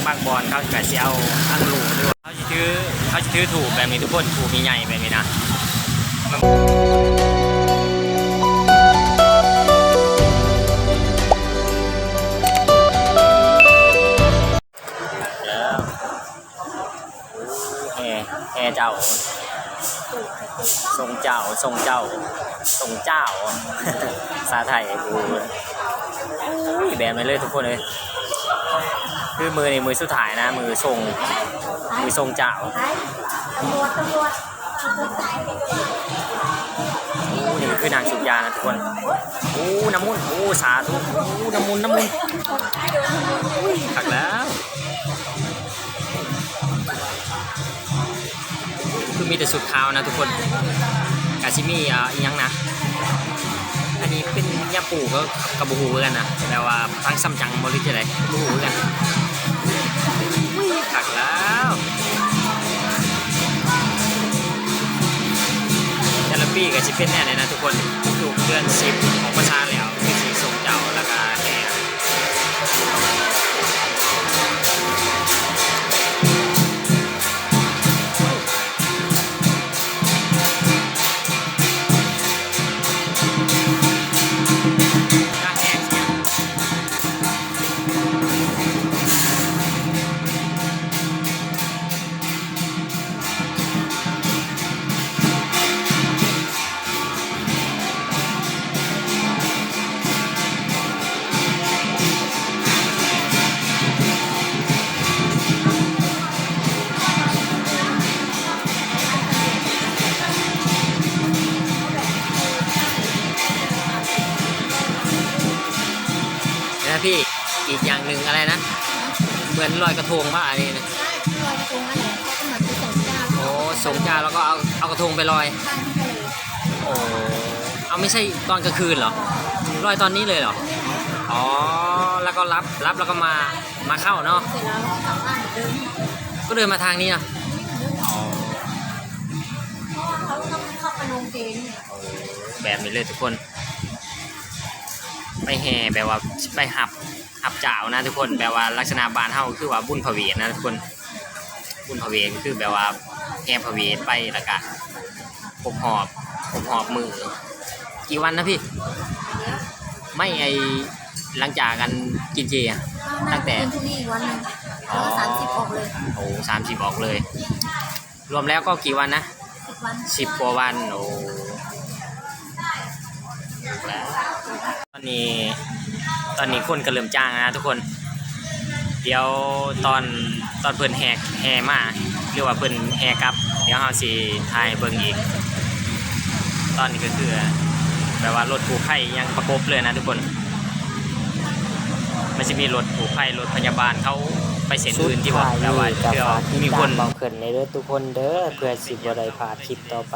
ບາງບ່ອນເຂົາກະຊິເອົາອັງໂລ ຫຼືວ່າເຂົາຊິຖື ເຂົາຊິຖືທູບແບບນີ້ທຸກຄົນ ທູບໃຫຍ່ໆແບບນີ້ນະ ແຫ່ ແຫ່ເຈົ້າ ຊົງເຈົ້າ ຊົງເຈົ້າ ຊົງເຈົ້າ ພາສາໄທ ໂອ້ຍ ແບບນີ້ເລີຍທຸກຄົນເອີຍ ຄືມື້ນີ້ມື້ສຸດທ້າຍນະ ມື້ຊົງ ມື້ຊົງເຈົ້າ ຕຳຫຼວດ ຕຳຫຼວດ ໂອ້ ນີ້ຄືນາງສູບຢານະທຸກຄົນ ໂອ້ ນ້ຳມົນ ໂອ້ ສາທຸ ໂອ້ ນ້ຳມົນ ນ້ຳມົນ ໂອ້ຍ ຄັກແລ້ວ. ຄືມີແຕ່ຊຸດຂາວນະທຸກຄົນ ກະຊິມີ ອ່າ ອີ່ຫຍັງນະ ອັນນີ້ເປັນຍາປູ ກໍ ກໍບໍ່ຮູ້ຄືກັນນະ ແບບວ່າທາງຊຳຈັງບໍ່ ຫຼືຈັ່ງໃດ ບໍ່ຮູ້ຄືກັນ ອຸ້ຍ ຄັກແລ້ວ ແຕ່ລະປີກໍຊິເປັນແນວນີ້ນະທຸກຄົນ ທຸກເດືອນສິບອອກພັນສາແລ້ວ ຄືຊິຊົງເຈົ້າ ແລ້ວກະແຫ່ ນະພີ່ ອີກຢ່າງໜຶ່ງ ອະໄລນະ ເໝືອນລອຍກະທົງປະ ອັນນີ້ນະ? ລອຍກະທົງນັ້ນແຫຼະ ເຂົາກໍເໝືອນໄປສົ່ງເຈົ້າ ໂອ້ ສົ່ງເຈົ້າແລ້ວກໍເອົາ ເອົາກະທົງໄປລອຍ ໂອ້ ເອົາ ໄມ່ໃຊ່ຕອນກາງຄືນເຫຼື? ລອຍຕອນນີ້ເລີຍເຫຼື? ອໍ ແລ້ວກໍລັບ ລັບແລ້ວກໍມາ ມາເຂົ້າເນາະ ເສັດແລ້ວກໍກັບບ້ານເດີມ ກໍເດີນມາທາງນີ້ເນາະ ອໍ ເຂົາຕ້ອງເຂົ້າໄປໂຮງເຈນີ້ ແບບນີ້ເລີຍທຸກຄົນ ໄປແຫ່ແບບວ່າໄປຮັບ ຮັບເຈົ້ານະທຸກຄົນ ແບບວ່າລັກສະນະບ້ານເຮົາຄືວ່າບຸນພະເວດນະທຸກຄົນ ບຸນພະເວດກໍຄືແບບວ່າແຫ່ພະເວດໄປ ແລ້ວກະຄົບຮອບ ຄົບຮອບມື້ ກີ່ວັນນະພີ່? ໄມ່ ໄອ້ ຫຼັງຈາກອັນກິນເຈ ຕັ້ງແຕ່ ຄືນນີ້ອີກວັນໜຶ່ງ ອໍ ສາມສິບອອກເລີຍ ໂອ້ ສາມສິບອອກເລີຍ ລວມແລ້ວກໍກີ່ວັນນະ? ສິບວັນ ສິບກວ່າວັນ ໂອ້ ຕອນນີ້ ຕອນນີ້ຄົນກໍເລີ່ມຈາງແລ້ວນະທຸກຄົນ ດຽວຕອນ ຕອນເພິ່ນແຫ່ ແຫ່ມາ ຫຼືວ່າເພິ່ນແຫ່ກັບ ດຽວເຮົາຊິຖ່າຍໃຫ້ເບິ່ງອີກ ຕອນນີ້ກໍຄືແບບວ່າລົດກູ້ໄພຍັງປະກົບເລີຍນະທຸກຄົນ ມັນຊິມີລົດກູ້ໄພ ລົດພະຍາບານເຂົາໄປເສັ້ນອື່ນທີ່ວ່າ ແບບວ່າເທື່ອມີຄົນ ເບິ່ງເພິ່ນແດ່ເດີທຸກຄົນເດີ ເພື່ອຊິບໍ່ໄດ້ພາດຄລິບຕໍ່ໄປ.